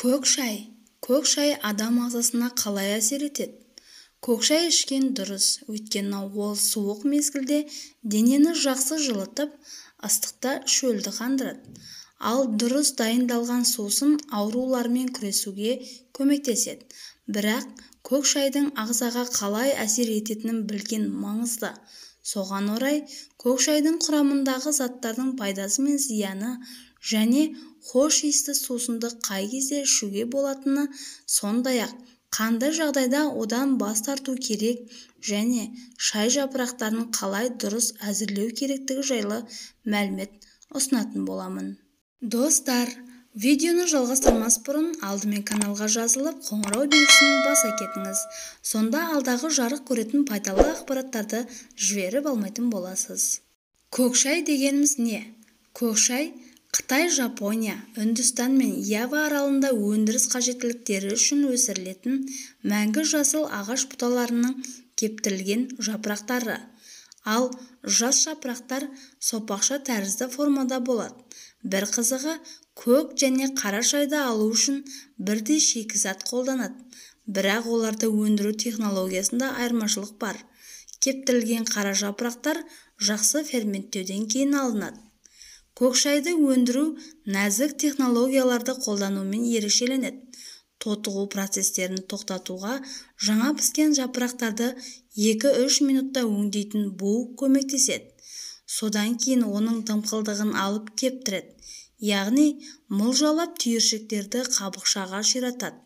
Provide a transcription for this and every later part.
Көк шай. Көк шай адам ағзасына қалай әсер етеді? Көк шай ішкен дұрыс, өйткені ол суық мезгілде денені жақсы жылытып, ыстықта шөлді қандырады. Ал дұрыс дайындалған сусын аурулармен күресуге көмектеседі. Бірақ көк шайдың ағзаға қалай әсер ететінін білген маңызды. Соған орай, көк шайдың құрамындағы заттардың пайдасы мен зияны және хош иісті сусынды қай кезде ішуге болатыны, сондай-ақ қандай жағдайда одан бас тарту керек және шай жапырақтарын қалай дұрыс әзірлеу керектігі жайлы мәлімет ұсынатын боламын. Достар, видеоны жалғастырмас бұрын алдымен каналға жазылып, қоңырау белгісін баса кетіңіз. Сонда алдағы жарық көретін пайдалы ақпараттарды жіберіп алмайтын боласыз. Көк шай дегеніміз не? Көк шай Қытай, Жапония, Үндістан мен Ява аралында өндіріс қажеттіліктері үшін өсірілетін мәңгі жасыл ағаш бұталарының кептірілген жапырақтары. Ал жас жапырақтар сопақша тәрізді формада болады. Бір қызығы, көк және қара шайды алу үшін бірдей шикізат қолданады. Бірақ оларды өндіру технологиясында айырмашылық бар. Кептірілген қара жапырақтар жақсы ферменттеуден кейін алынады. Көк шайды өндіру нәзік технологияларды қолданумен ерекшеленеді. Тотығу процестерін тоқтатуға жаңа піскен жапырақтарды 2-3 минутта өңдейтін бу көмектеседі. Содан кейін оның дымқылдығын алып кептіреді. Яғни мылжалап түйіршіктерді қабықшаға ширатады.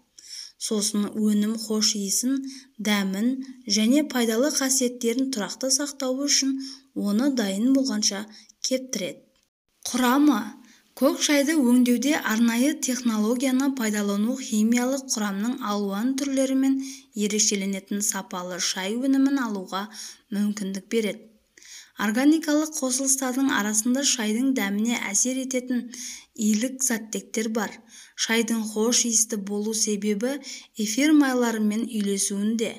Сосын өнім хош иісін, дәмін және пайдалы қасиеттерін тұрақты сақтауы үшін оны дайын болғанша кептіреді. Құрамы. Көк шайды өңдеуде арнайы технологияны пайдалану химиялық құрамның алуан түрлерімен ерекшеленетін сапалы шай өнімін алуға мүмкіндік береді. Органикалық қосылыстардың арасында шайдың дәміне әсер ететін илік заттектер бар. Шайдың хош иісті болу себебі эфир майларымен үйлесуінде.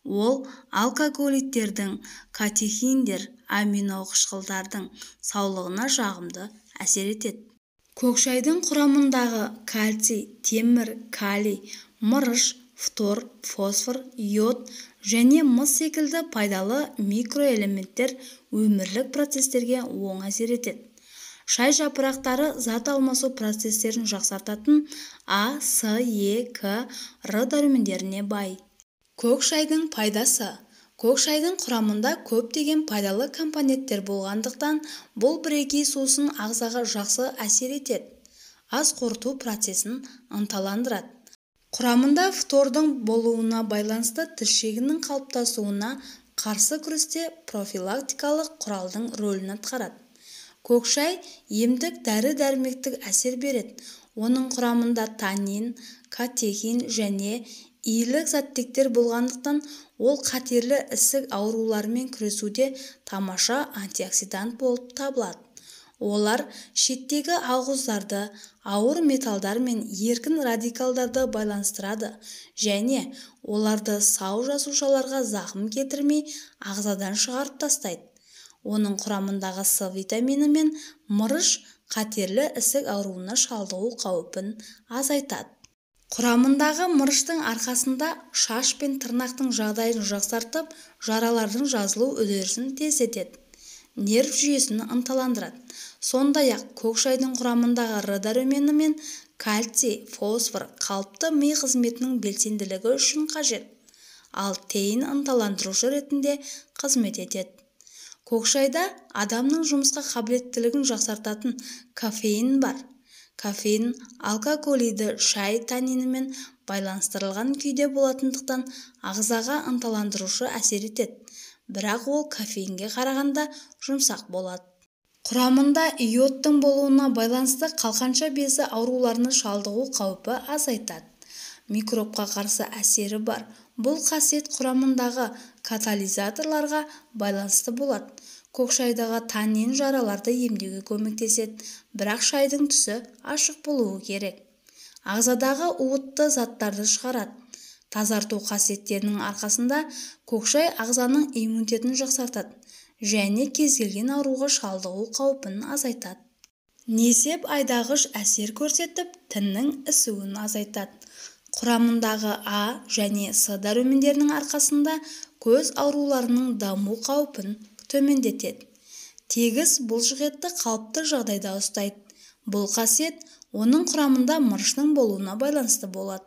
Ол алкоголиттердің, катехиндер, аминоқышқылдардың саулығына жағымды әсер етеді. Көк шайдың құрамындағы кальций, темір, калий, мырыш, фтор, фосфор, йод және мыс секілді пайдалы микроэлементтер өмірлік процестерге оң әсер етеді. Шай жапырақтары зат алмасу процестерін жақсартатын А, С, Е, К, Р дәрумендеріне бай. Көк шайдың пайдасы. Көк шайдың құрамында көптеген пайдалы компоненттер болғандықтан, бұл бірегей сусын ағзаға жақсы әсер етеді. Ас қорыту процесін ынталандырады. Құрамында фтордың болуына байланысты тіс шегінің қалыптасуына қарсы күресте профилактикалық құралдың рөлін атқарады. Көк шай емдік дәрі-дәрмектік әсер береді. Оның құрамында танин, катехин және иілік заттектер болғандықтан, ол қатерлі ісік ауруларымен күресуде тамаша антиоксидант болып табылады. Олар шеттегі ақуыздарды, ауыр металдар мен еркін радикалдарды байланыстырады және оларды сау жасушаларға зақым келтірмей ағзадан шығарып тастайды. Оның құрамындағы С витамині мен мырыш қатерлі ісік ауруына шалдығу қаупін азайтады. Құрамындағы мырыштың арқасында шаш пен тырнақтың жағдайын жақсартып, жаралардың жазылу үдерісін тездетеді. Нерв жүйесін ынталандырады. Сондай-ақ көк шайдың құрамындағы Р дәрумені мен кальций, фосфор қалыпты ми қызметінің белсенділігі үшін қажет. Ал теин ынталандырушы ретінде қызмет етеді. Көк шайда адамның жұмысқа қабілеттілігін жақсартатын кофеин бар. Кофеин алкоголиді шай танинімен байланыстырылған күйде болатындықтан ағзаға ынталандырушы әсер етеді. Бірақ ол кофеинге қарағанда жұмсақ болады. Құрамында йодтың болуына байланысты қалқанша безі ауруларына шалдығу қаупі азайтады. Микробқа қарсы әсері бар. Бұл қасиет құрамындағы катализаторларға байланысты болады. Көк шайдағы танин жараларды емдеуге көмектеседі, бірақ шайдың түсі ашық болуы керек. Ағзадағы уытты заттарды шығарады. Тазарту қасиеттерінің арқасында көк шай ағзаның иммунитетін жақсартады және кез келген ауруға шалдығу қаупін азайтады. Несеп айдағыш әсер көрсетіп, тіннің ісуін азайтады. Құрамындағы А және С дәрумендерінің арқасында көз ауруларының даму қаупін төмендетеді. Тегіс бұлшықетті қалыпты жағдайда ұстайды. Бұл қасиет оның құрамында мырыштың болуына байланысты болады.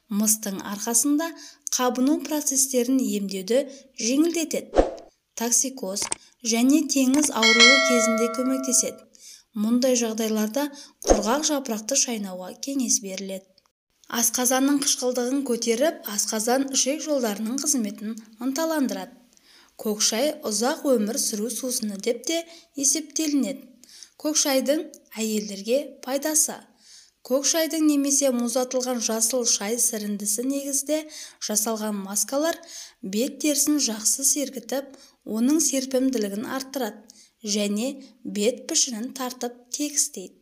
Мыстың арқасында қабыну процестерін емдеуді жеңілдетеді. Токсикоз және теңіз ауруы кезінде көмектеседі. Мұндай жағдайларда құрғақ жапырақты шайнауға кеңес беріледі. Асқазанның қышқылдығын көтеріп, асқазан-ішек жолдарының қызметін ынталандырады. Көк шай ұзақ өмір сүру сусыны деп те есептелінеді. Көк шайдың әйелдерге пайдасы. Көк шайдың немесе мұздатылған жасыл шай сіріндісі негізінде жасалған маскалар бет терісін жақсы сергітіп, оның серпімділігін арттырады және бет пішінін тартып тегістейді.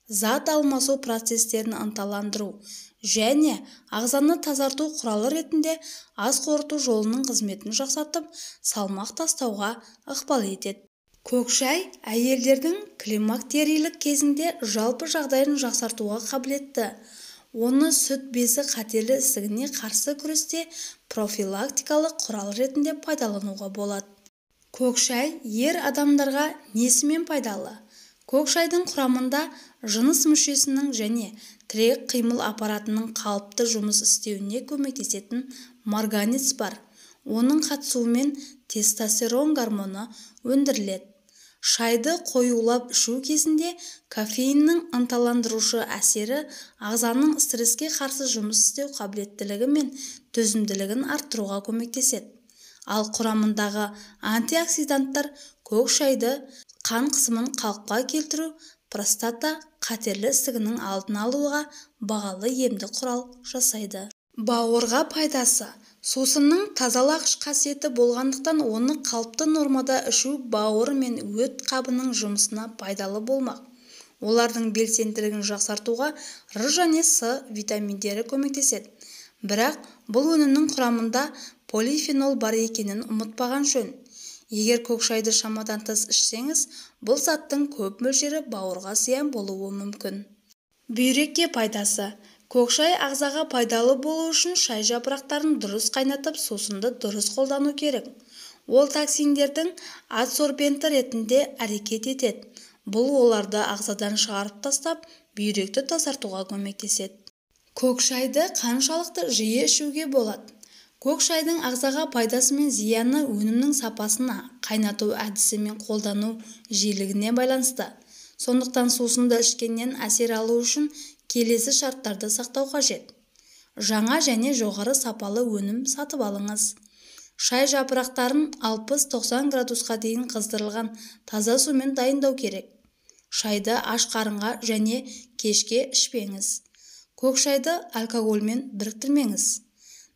Зат алмасу процестерін ынталандыру және ағзаны тазарту құралы ретінде ас қорыту жолының қызметін жақсартып, салмақ тастауға ықпал етеді. Көк шай әйелдердің климактерийлік кезінде жалпы жағдайын жақсартуға қабілетті. Оны сүт безі қатерлі ісігіне қарсы күресте профилактикалық құрал ретінде пайдалануға болады. Көк шай ер адамдарға несімен пайдалы? Көк шайдың құрамында жыныс мүшесінің және тірек қимыл аппаратының қалыпты жұмыс істеуіне көмектесетін марганец бар. Оның қатысуымен тестостерон гормоны өндіріледі. Шайды қоюлап ішу кезінде кофеиннің ынталандырушы әсері ағзаның стреске қарсы жұмыс істеу қабілеттілігі мен төзімділігін арттыруға көмектеседі. Ал құрамындағы антиоксиданттар көк шайды қан қысымын қалыпқа келтіру, простата қатерлі ісігінің алдын алуға бағалы емдік құрал жасайды. Бауырға пайдасы. Сусынның тазалағыш қасиеті болғандықтан оны қалыпты нормада ішу бауыр мен өт қабының жұмысына пайдалы болмақ. Олардың белсенділігін жақсартуға Р және С витаминдері көмектеседі. Бірақ бұл өнімнің құрамында полифенол бар екенін ұмытпаған жөн. Егер көк шайды шамадан тыс ішсеңіз, бұл заттың көп мөлшері бауырға зиян болуы мүмкін. Бүйрекке пайдасы. Көк шай ағзаға пайдалы болу үшін шай жапырақтарын дұрыс қайнатып, сусынды дұрыс қолдану керек. Ол токсиндердің адсорбенті ретінде әрекет етеді. Бұл оларды ағзадан шығарып тастап, бүйректі тазартуға көмектеседі. Көк шайды қаншалықты жиі ішуге болады? Көк шайдың ағзаға пайдасы мен зияны өнімнің сапасына, қайнату әдісі мен қолдану жиілігіне байланысты. Сондықтан сусынды ішкеннен әсер алу үшін келесі шарттарды сақтау қажет. Жаңа және жоғары сапалы өнім сатып алыңыз. Шай жапырақтарын 60-90 градусқа дейін қыздырылған таза сумен дайындау керек. Шайды аш қарынға және кешке ішпеңіз. Көк шайды алкогольмен біріктірмеңіз.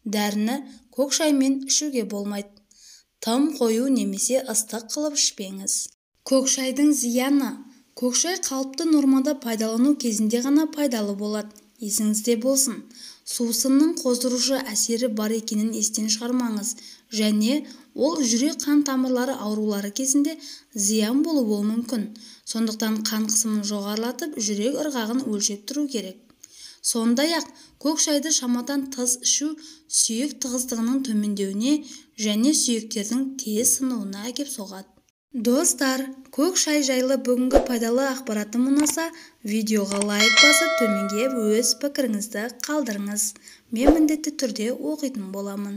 Дәріні көк шаймен ішуге болмайды. Тым қою немесе ыстық қылып ішпеңіз. Көк шайдың зияны. Көк шай қалыпты нормада пайдалану кезінде ғана пайдалы болады. Есіңізде болсын. Сусынның қоздырушы әсері бар екенін естен шығармаңыз және ол жүрек-қан тамырлары аурулары кезінде зиян болуы мүмкін. Сондықтан қан қысымын жоғарылатып, жүрек ырғағын өлшеп тұру керек. Сондай-ақ, көк шайды шамадан тыс ішу сүйек тығыздығының төмендеуіне және сүйектердің тез сынуына әкеп соғады. Достар, көк шай жайлы бүгінгі пайдалы ақпаратым ұнаса, видеоға лайк басып, төменге өз пікіріңізді қалдырыңыз. Мен міндетті түрде оқитын боламын.